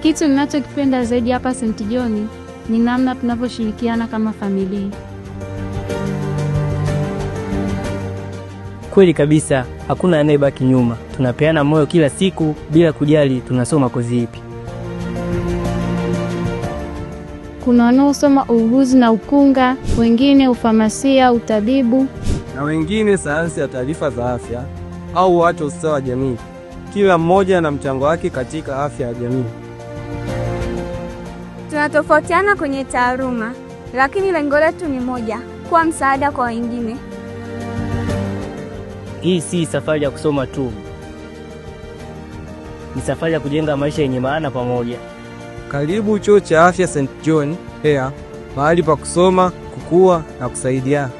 Kitu ninachokipenda zaidi hapa St. John ni namna tunavyoshirikiana kama familia. Kweli kabisa, hakuna anayebaki nyuma. Tunapeana moyo kila siku bila kujali tunasoma kozi ipi. Kuna wanaosoma uuguzi na ukunga, wengine ufamasia, utabibu na wengine sayansi ya taarifa za afya au watu ustawi wa jamii. Kila mmoja na mchango wake katika afya ya jamii. Tunatofautiana kwenye taaluma, lakini lengo letu ni moja, kuwa msaada kwa wengine. Hii si safari ya kusoma tu, ni safari ya kujenga maisha yenye maana pamoja. Karibu Chuo cha Afya St. John Hea, mahali pa kusoma, kukua na kusaidiana.